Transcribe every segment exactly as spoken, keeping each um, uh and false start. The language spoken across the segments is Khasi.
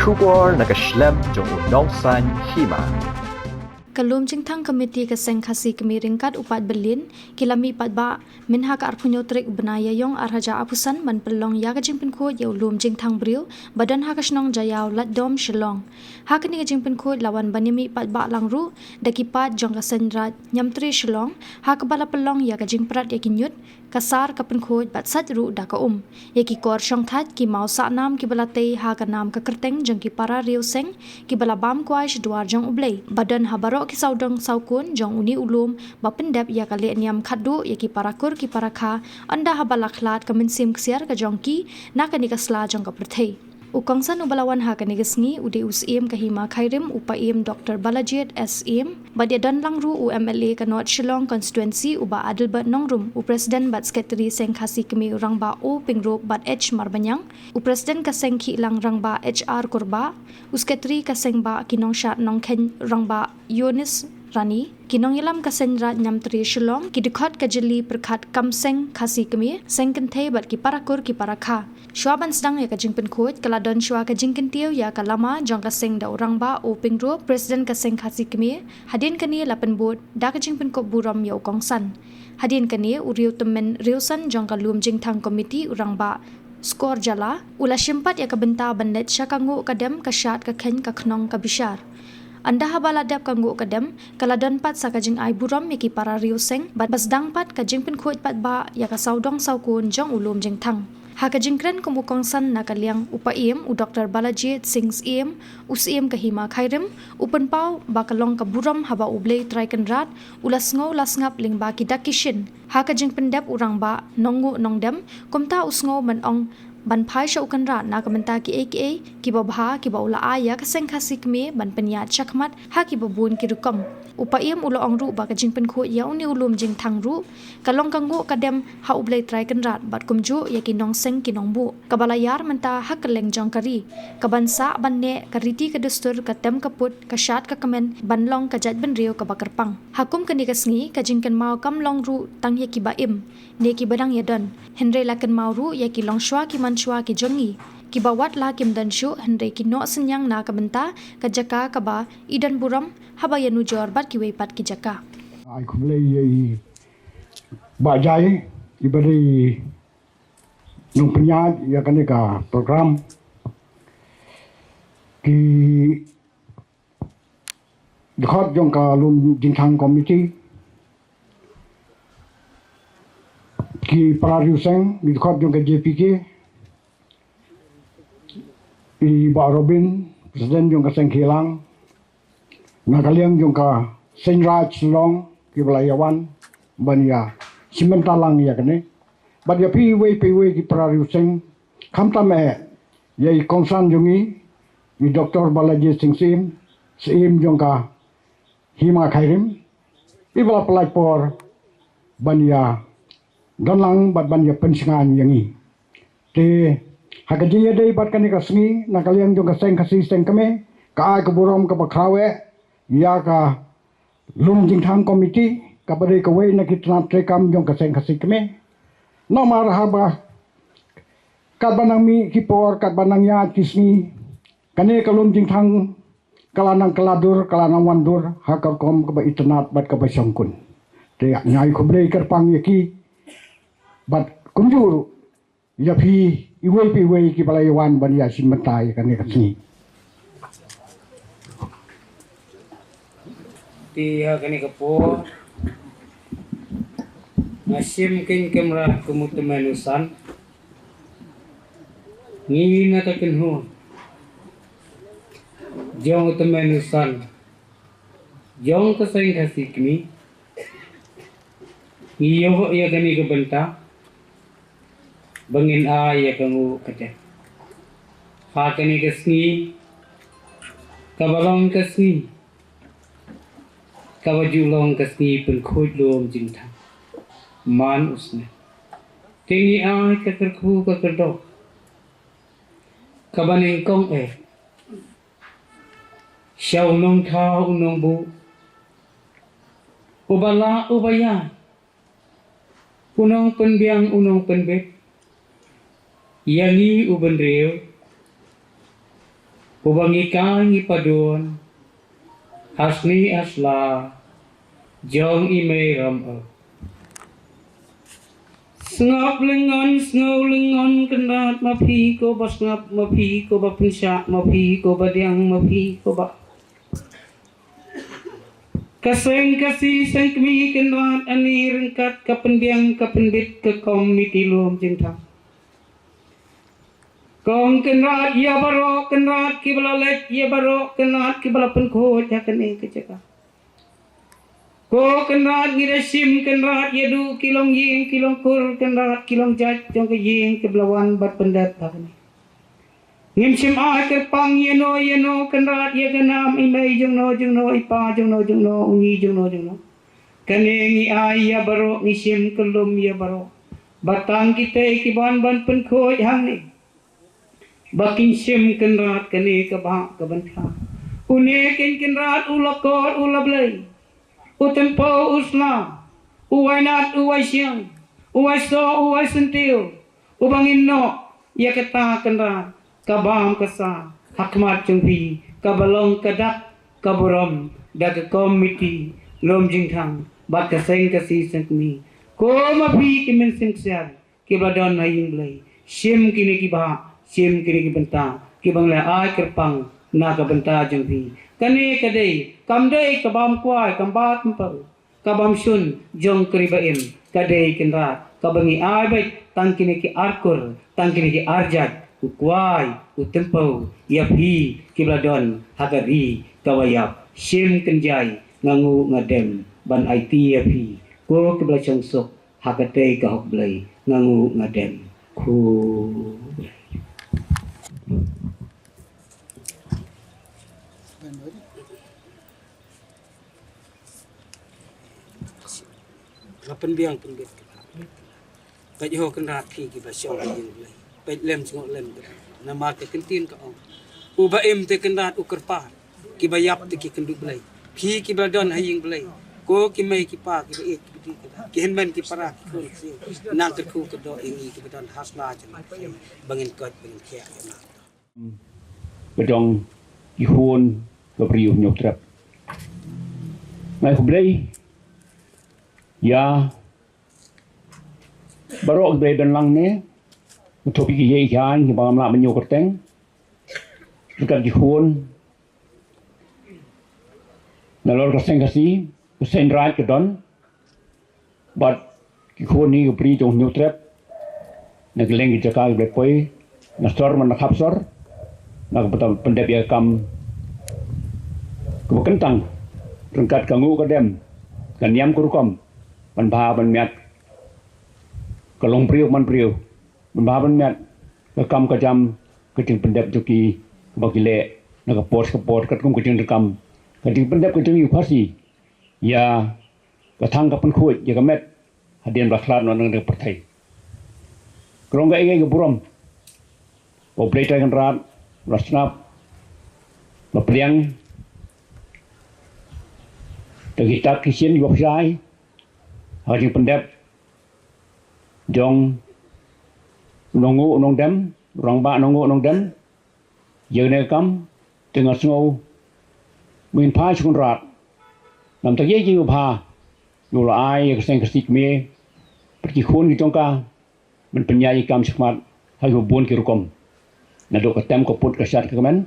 Khubor na ka shlem jong u nongsan hima. Ka Lum Jingthang Committee ka Seng Khasi Kmie ryngkat u paidbah ki la mih paidbah mynha ka arphew tarik bnai Ïaïong arhajar arphew san ban pynlong ïa ka jingpynkhuid ïa u lum jingthang briew ba don ha ka shnong Jaiaw Laitdom Shillong. Ha kane ka jingpynkhuid la wan ban ïa mih paidbah lang ruh da ki paid jong ka Seng Raid Niamtre Shillong ha kaba la pynlong ïa ka jingprat ïa ki ñiut, ka sar, ka pynkhuid bad sait ruh da ka um. Ïa ki kor shongthait, ki maw sahnam kiba la tei ha ka nam ka kyrteng jong ki para riewseng kiba la bam kwai sha dwar jong U Blei ba don ha baroh ki sawdong sawkun jong une u lum ba pyndep ïa ka lehniam khatduh ïa ki para kur ki para kha, ynda haba la khlad ka mynsiem ksiar ka jong ki na kane ka sla jong ka pyrthei. U kongsan uba la wan ha kane ka sngi u dei u Syiem ka Hima Khyrim, u Paiem Doctor Balajied S Syiem, bad ïa don lang ruh u M L A ka North Shillong Constituency u Bah Adelbert Nongrum, u President bad Secretary Seng Khasi Kmie u Rangbah O Pyngrope bad H Marbaniang, u President ka Seng Khihlang Rangbah H R Kurbah, u Secretary ka Seng Bah ki Nongshad Nongkheiñ Rangbah Eunice Rani, ki nongïalam ka Seng Raid Niamtre Shillong, ki dkhot ka jylliew pyrkhat kam seng Khasi Kmie, seng kynthei bad ki para kur ki para kha. Shuwa ban sdang ïa ka jingpynkhuid, ka la don shuwa ka jingkyntiew ïa ka lama jong ka seng da u Rangbah O Pyngrope, President ka Seng Khasi Kmie. Hadien kane la pynbud da ka jingpynkup burom ïa u kongsan. Hadien kane u riew tymmen riewsan jong ka Lum Jingthang Committee u Rangbah Skor Jala u la shim pat ïa ka bynta ban leit sha ka nguh ka dem, ka shad ka kheiñ, ka khnong ka bishar. Ynda haba la dep ka nguh ka dem, ka la don pat sa ka jingai burom ïa ki para riewseng bad ba sdang pat ka jingpynkhuid paidbah ïa ka sawdong sawkun jong u lum jingthang. Ha ka jingkren kum u kongsan na ka liang u Paiem, u Doctor Balajied Singh Syiem, u Syiem ka Hima Khyrim, u pynpaw ba ka long ka burom haba U Blei Trai Kynrad u la sngew la sngap lyngba ki dak ki shin. Ha ka jingpyndep u Rangbah nongnguh nongdem, kumta u sngew ban ong ban phai sha u Kynrad na ka bynta kiei kiei kiba bha kiba u la ai ïa ka Seng Khasi Kmie ban pynïaid shakhmat ha kiba bun ki rukom. U Paiem u la ong ruh ba ka jingpynkhuid ïa une u lum jingthang ruh ka long ka nguh ka dem ha U Blei Trai Kynrad bad kumjuh ïa ki nongseng ki nongbuh, kaba la ïar mynta ha kylleng jong ka ri, kaban sah ban neh ka riti ka dustur, ka tem ka put, ka shad ka kmen ban long ka jaitbynriew kaba kyrpang. Ha kum kane ka sngi, ka jingkynmaw kam long ruh tang ïa kiba im ne kiba dang ïadon, hynrei la kynmaw ruh ïa ki longshuwa ki manshuwa ki jong ngi, kiba wat la kim don shuh hynrei ki noh synñiang na ka bynta ka jaka kaba i don burom haba ïanujor bad kiwei pat ki jaka. Ai khublei ïa i Bah Jai, iba dei nongpynïaid ïa kane ka program. Ki dkhot jong ka Lum Jingthang Committee, ki para riewseng, ki dkhot jong ka J P K, i Bah Robin, President jong ka Seng Khihlang, na ka liang jong ka Seng Raid Shillong, kiba la ïawan ban ïa shim bynta lang ïa kane. Bad ïa phi iwei pa iwei ki para riewseng, khamtam eh ïa i kongsan jong ngi, i Doctor Balajied Singh Syiem, Syiem jong ka Hima Khyrim, iba la pynlait por ban ïa don lang bad ban ïa pynshngaiñ ïa ngi. Te ha ka jingïadei bad kane ka sngi, na ka liang jong ka Seng Khasi Seng Kmie, ka ai ka burom kaba khraw eh ïa ka Lum Jingthang Committee, kaba dei kawei na ki tnat treikam jong ka Seng Khasi Kmie. Namar haba katba nang mih ki por, katba nang ïaid ki sngi, kane ka Lum Jingthang ka la nang kylla dur, ka la nang wan dur ha ka rukom kaba itynnad bad kaba shongkun. Te nga ai khublei kyrpang ïa ki bad kumjuh ruh ïa phi iwei pa iwei kiba la ïawan ban ïa shim bynta ïa kane ka sngi. Te ha kane ka por nga shim kein ka mrad kum u tymmen u san. Ngi na ka kynhun jong u tymmen u san jong ka Seng Khasi Kmie, ngi ïoh ïa kane ka bynta ba ngin ai ïa ka nguh ka dem ha kane ka sngi kaba long ka sngi kaba ju long ka sngi pynkhuid lum jingthang man u snem. Te ngi ai ka kyrkhu ka kyrdoh kaba nyngkong eh sha u nongthaw u nongbuh, uba lah uba ïaid, u nongpynbiang u nongpynbit ïa ngi u bynriew, Uba ngi kai ngi padun ha sni ha sla jong i mei ram ap. Sngap lyngon, sngew lyngon Kynrad, ma phi ko ba sngap, ma phi ko ba pynshah, ma phi ko ba diang, ma phi ko ba ka seng ka si seng kmie Kynrad, ani ryngkat ka pyndiang ka pynbit ka komiti lum jingthang. Kong Kynrad ïa baroh Kynrad kiba la leit, ïa baroh Kynrad kiba la pynkhuid ha kane ka jaka. Ko Kynrad ngi da shim Kynrad ïa duh ki long ïing ki long kur Kynrad ki long jait jong ka ïing kiba la wan bad pyndep ha kane. Ngim shym ai kyrpang ïa no ïa no Kynrad ïa ka nam i mei jong no jong no i pa jong no jong no u ngi jong no jong no. Kane ngi ai ïa baroh ngi shim kyllum ïa baroh. Ba tang kitei ki ban ban pynkhuid hangne. Ba kin shim Kynrad kane ka bhah ka bynta. Une kin Kynrad u la kor u la blei. U tympew u sla. U wainat u waishiang. U waisoh u waisyntiu. Uba ngin noh ïa kata Kynrad ka bam ka sa ha khmat jong phi kaba long ka dak ka burom da ka komiti lum jingthang bad ka seng ka si seng kmie. Ko ma phi ki mynsiem ksiar kiba la don ha ïing Blei. Shim kine ki bhah, shim kine ki bynta, kiba ngi la ai kyrpang na ka bynta jong phi. Kane ka dei, kam dei ka bam kwai, kam bat mpau, ka bam shun jong ka ri ba im, ka dei Kynrad, kaba ngi ai beit tang kine ki ar kur, tang kine ki ar jait, u kwai, u tympew, ïa phi kiba la don ha ka ri kaba ïap. Shim kynjai, nga nguh nga dem ban aiti ïa phi, ko kiba la shong suk ha katei ka hok Blei, nga nguh nga dem. Khublei. Nga pynbiang pynbit. Peit ho Kynrad phi kiba shong ha ïing Blei. Peit lem jngoh lem Kynrad. Namar ka ktien ka ong, uba im te Kynrad u kyrpad. Kiba ïap te ki kynduh Blei. Phi kiba la don ha ïing Blei. Ko ki mei ki pa kiba ïeit kiba dih Kynrad. Ki hynmen ki para ki khun ki siew. Nang kyrkhu kyrdoh ïa ngi kiba don ha sla jong ngi. Ba ngin koit ba ngin khiah ïa nang. Ba jong ki khun ka briew Hynñiewtrep. Nga ai khublei ïa baroh kiba don lang ne. Nga thop ïa ki ïeit ki aiñ kiba ngam lah ban ñiew kyrteng. Ryngkat ki khun nalor ka seng Khasi, ka seng Raid ka don. Bad ki khun hi ki briew jong Hynñiewtrep na kylleng ki jaka kiba la poi, na sor bad na khap sor, na ka bynta pyndep ïa ka kam kaba kyntang ryngkat ka nguh ka dem, ka niam ka rukom, ban bha ban miat, ka longbriew man briew, ban bha ban miat ka kam ka jam, ka jingpyndep jong ki kaba ki leh na ka por sha ka por, katkum ka jingdonkam, ka jingpyndep ka jong ngi u Khasi ïa ka thang ka pynkhuid ïa ka met hadien ba la khlad noh na ka pyrthei. Ka long kaei kaei ka burom ba U Blei Trai Kynrad u la sngap, u la pdiang da ki dak ki shin kiba pynshai ha ka jingpyndep jong u nongnguh u nongdem, u rangbah nongnguh u nongdem. Ïa kane ka kam te nga sngew ba ngin phai sha u Kynrad. Namar ïa kiba bha u la ai ïa ka seng Khasi kmie bad ki khun ki jong ka ban pynïaid ïa ka kam shakhmat ha kiba bun ki rukom, naduh ka tem ka put ka shad ka kmen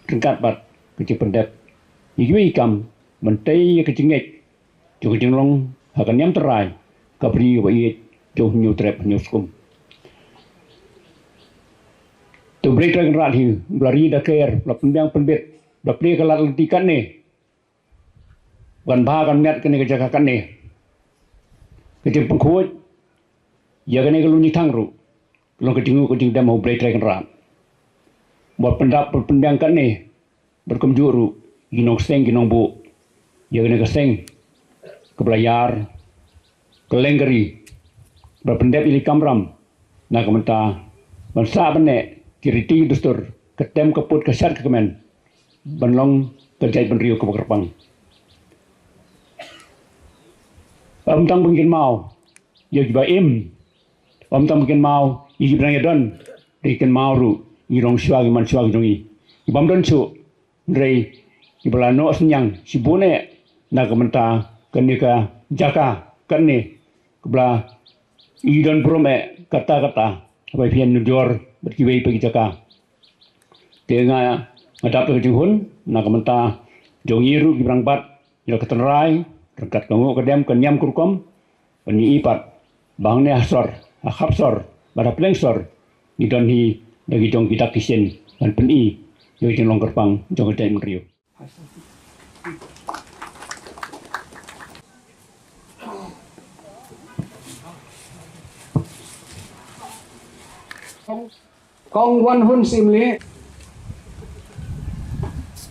ryngkat bad ka jingpyndep ïa kiwei ki kam ban tei ïa ka jingngeit jong ka jinglong ha ka niam tynrai ka bri ba ïeit jong Hynñiewtrep Hynñiewskum. Te U Blei Trai Kynrad hi u la ri da ker, u la pynbiang pynbit, u la plie ka lad lynti katne ban bha kan miat kane ka jaka katne. Ka jingpynkhuid ïa kane ka lum jingthang ruh ka long ka jingnguh ka jingdem ha U Blei Trai Kynrad. Bad pyndap bad pynbiang katne bad kumjuh ruh ki nongseng ki nongbuh ïa kane ka seng kaba la ïar kylleng ka ri, bad pyndep ïa la ki kamram na ka bynta ban sah ban neh ki riti ki dustur, ka tem ka put ka shad ka kmen ban long ka jaitbynriew kaba kyrpang. Ym tang ba ngi kynmaw ïa kiba im, ym tang ba ngi kynmaw ïa kiba dang ïadon, te ngi kynmaw ruh ïa ki longshuwa ki manshuwa ki jong ngi, ki bym don shuh, hynrei kiba la noh synñiang shibun eh na ka bynta kane ka jaka, kane kaba la i don burom eh katta katta haba phi ïanujor bad kiwei pat ki jaka. Te nga, nga dap da ka jinghun na ka bynta jong ngi ruh kiba rangbah ïa ka tynrai ryngkat ka nguh ka dem ka niam ka rukom, ban ïohi pat ba hangne ha sor, ha khap sor bad ha pleng sor ngi don hi da ki jong ki dak ki shin ban pyni ïa ka jinglong kyrpang jong ka jaitbynriew. Kong Wan Hun Simli,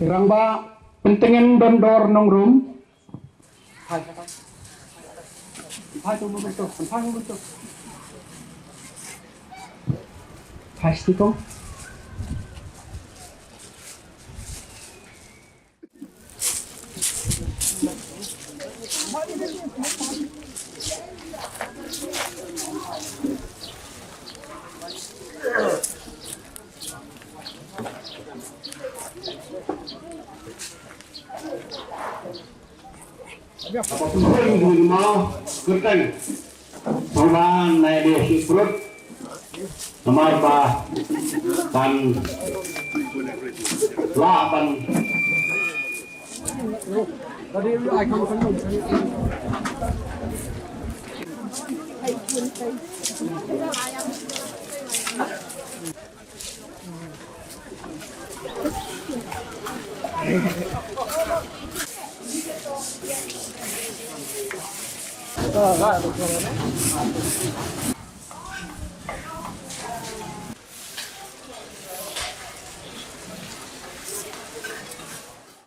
Rangbah Pyntngen Dondor Nongrum. Hai tu, hai tu, hai tu. Hai tu, Kong. Sngewbha nai de shi prut. Namar ba ban lah ban